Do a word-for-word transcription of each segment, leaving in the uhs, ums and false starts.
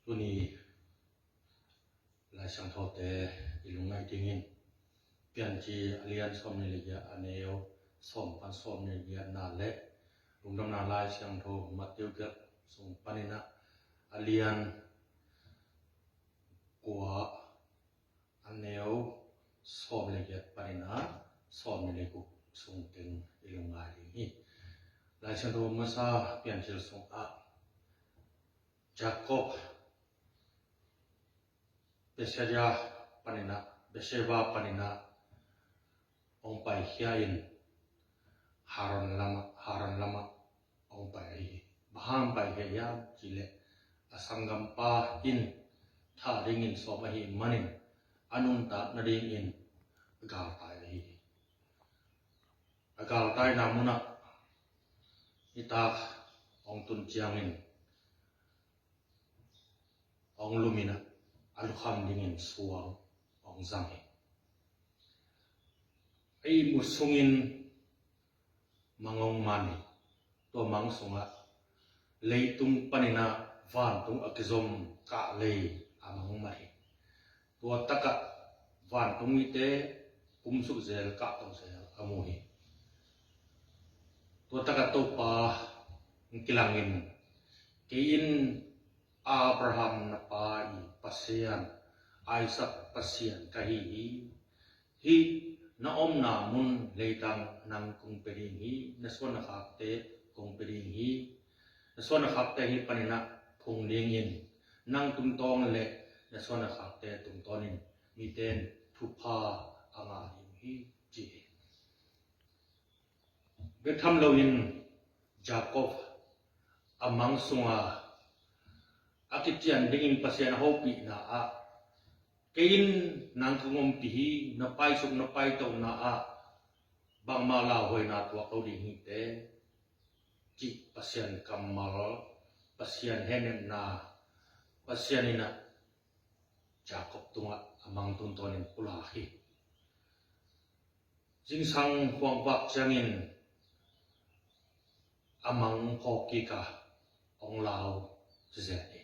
Tuni Lai Siangthote i lungngaih dingin Piancil a lian sawmnih le giat, a neu sawm pan sawmnih le giatna le Lungdamna Lai Siangtho Matthew kiat sung panin ah a lian kua, a neu sawm le giat panin ah sawmnih le guk sung teng i lungngaih ding hi. Lai Siangtho masa Piancil sungah Jacob Beersheba panin ah, Beersheba panin ah hong paikhia in Haran lamah, Haran lamah hong pai ahi hi. Bang hang paikhia hiam cih leh a sanggampa in thah dingin sawm ahih manin a nuntak nadingin a galtai ahi hi. A galtaina munah nitak hong tun ciangin hong lum in ah a lukham dingin suang hong zang hi. A ihmut sungin mang hong man hi. Tua mang sungah leitung panin ah vantung a kizom kah lei a mang hong man hi. Tua takah vantung mite kumsuk zel, kahto zel a mu hi. Tua takah Topa hong kilangin, "Kei in Abraham na pa i Pasian, Isaac Pasian ka hi hi. Hih na omna mun leitang nang kong pia ding hi. Na suanakte kong pia ding hi. Na suanakte hih panin ah phung dingin nang tungtawn le na suanakte tungtawnin mite in thupha a ngah ding hi," ci hi. Bek tham loin Jacob a mang sunga a kician dingin Pasian a hopihna ah, "Kei in nang kong ompih hi, na paisuk na paitohna ah bangmah lauhuaina tuak lo ding hi teh," cih Pasian kammal, Pasian hehnepna, Pasian in ah Jacob tungah a mang tungtawnin pulak hi. Zingsang khuavak ciangin a mang phawk kik a, hong lau zen hi.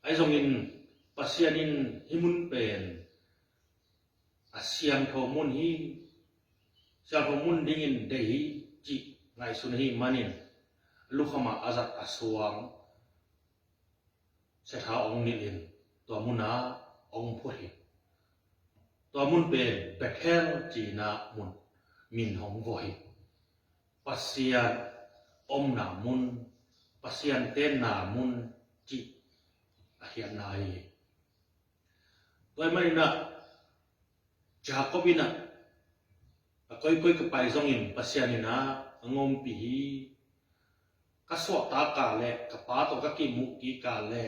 Ahi zongin Pasian in hih mun pen a siangtho mun hi, siangtho mun dingin deih hi cih ngaihsun ahih manin lukhamah a zat a suang siatha hong nilh in tua munah hong phut hi. Tua mun pen Bethel cihna mun min hong vawh hi. Pasian omna mun, Pasian tenna mun cih a khiatna hi. Tua ahih manin ah Jacob in ah, "A koikoi ka pai zongin Pasian in ah hong ompih hi. Ka suahtak kik le, ka pa tawh ka kimuh kik kik le,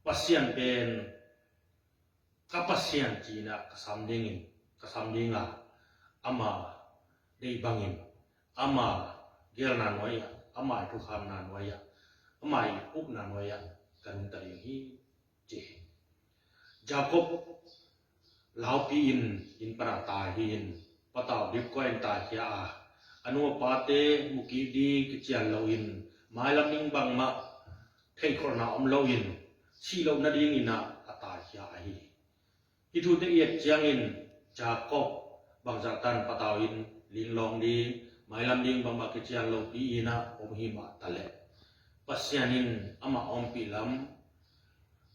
Pasian pen ka Pasian ci-in ah ka sam dingin, ka sam ding a, ama deih bangin, ama geelna nuai-ah, ama i thukhamna nuai-ah, ama i upna nuai-ah ka nungta ding hi," ci hi. Jacob laupi in inn panah tai hi-in, patau dipkuahin taikhia a, a nu a pate mu kik ding kician loin, mailam ding bangmah theihkholhna om loin, sih loh nadingin ah a taikhia ahi hi. Hih thute i et ciangin Jacob bangzahtan patau in linglawng ding, mailam ding bangmah kician lopi in ah om hi mah taleh, Pasian in amah ompih lam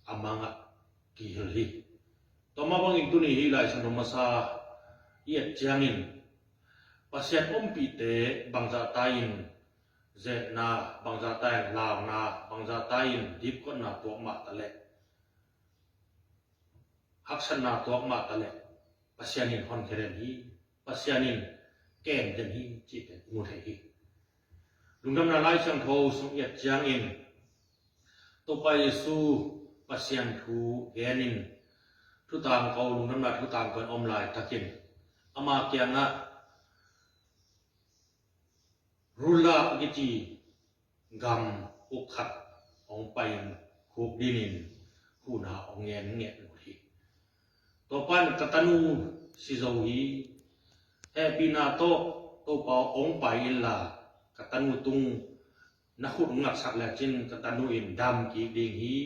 a mangah kihilh hi. Tua mah bangin tuni hih Lai Siangtho masa i et ciangin Pasian ompihte bangzahta in zehna, bangzahta in launa, bangzahta in dipkuatna tuak mah taleh, haksatna tuak mah taleh, Pasian in honkhia den hi, Pasian in kem den hi cihte i mu thei hi. Lungdamna Lai Siangtho sung i et ciangin Topa Jesu Pasian thu genin thutangko, lungdamna thutangko in om laitakin ama kiangah Rula a kici gam uk khat hong pai-in khukdinin huhna hong ngen nget lut hi. Tua pa in, "Ka tanu si zo hi. Hehpihna tawh Topa hong pai inla, ka tanu tung na khut hong ngatsak lecin ka tanu in dam kik ding hi,"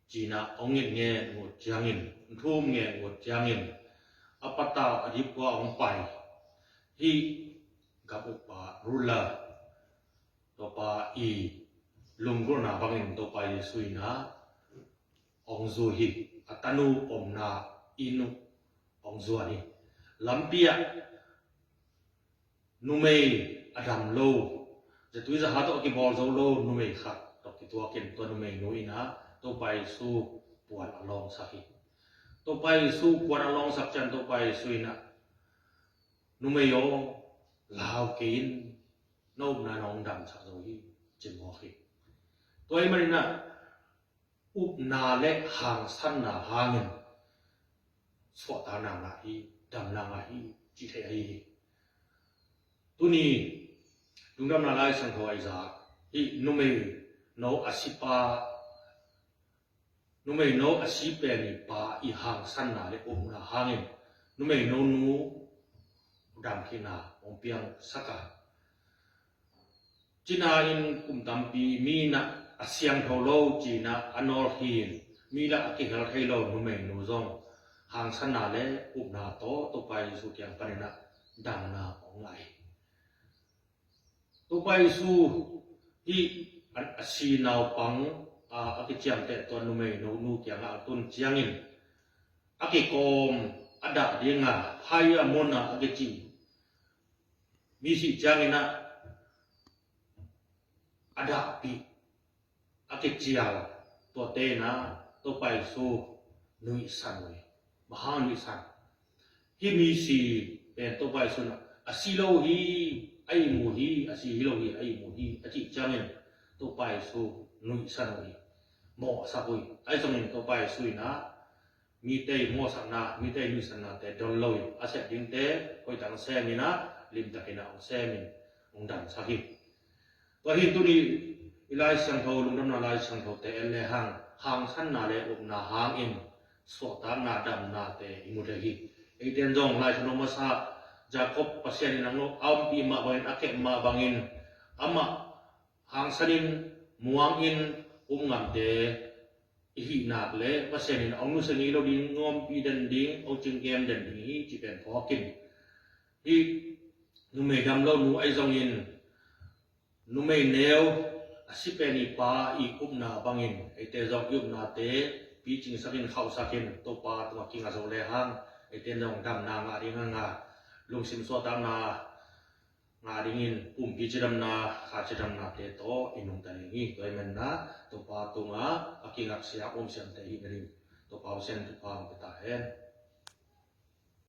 ci-in ah hong ngetnget ngut ciangin, hong thum nget ngut ciangin a patau a dipkua hong pai hih gam ukpa ruler Topa i lunggulhna bangin Topa Jesu in ah hong zui hi. A tanu omna inn uh hong zuan hi. Lampi ah numei a dam lo, zatui zaha tawh a kibawl zo lo numei khat tawh kituakin tua numeinu in ah Topa Jesu puan a lawngsak hi. Topa Jesu puan a lawngsak ciang Topa Jesu in ah, "Numei aw, lau kei in, na upna in hong damsak zo hi," ci mawk hi. Tua ahih manin ah upna le hangsanna hangin suahtakna ngah hi, damna ngah hi, cih theih ahi hi. Tuni lungdamna Lai Siangtho a i zak hih numeino a sipa, numeino a si pen i pa i hangsanna le upna hangin numeino nu damkhiatna hong piangsak a, cina in kum tampi mi in ah a siangtho lo ci-in ah a nawlkhin, mi lah a kihel thei lo numeinu zong hangsanna le upna tawh Topa Jesu kiang panin ah damna hong ngah hi. Topa Jesu hih a, a si naupang a, a kiciamteh tua numeino nu kiangah a tun ciangin a kikawm a dah dinga, phai a mun a, a kici, mi sih ciangin ah a dahpih, a kicial, tuate in ah Topa Jesu nuihsan uh hi. Bang hang nuihsan? Hih misi pen Topa Jesu in ah a si lo hi, a ihmu hi, a si hi lo hi, a ihmu hi, a cih ciangin Topa Jesu nuihsan uh hi. Mawhsak uh hi. Ahi zongin Topa Jesu in ah mite i mawhsakna, mite i nuihsannate don lo in a sep dingte hoihtak hong semin ah, limtakin ah hong semin hong damsak hi. Tua hi in tuni i Lai Siangtho, lungdamna Lai Siangthote en lehang hangsanna le upna hangin suahtakna, damnate i mu thei hi. Eite in zong Lai Siangtho masa Jacob Pasian in a ompih mah bangin, a kep mah bangin, amah hangsanin, muangin, um ngamte i hih nak leh Pasian in hong nusia ngei lo ding, hong ompih den ding, hong cingkem den ding hi cih pen phawk in, hih numei dam lo nu ahi zongin numei neu a si pen i pa i upna bangin eite zong i upnate picingsakin, khauhsakin Topa tungah kinga zo lehang eite in zong damna ngah ding a, lungsim suahtakna ngah dingin pumpi cidamna, kha cidamnate tawh i nungta ding hi. Tua ahih manin ah Topa tungah a kingak siam, um siamte i hih nading Topa Pasian in thupha hong pia ta hen.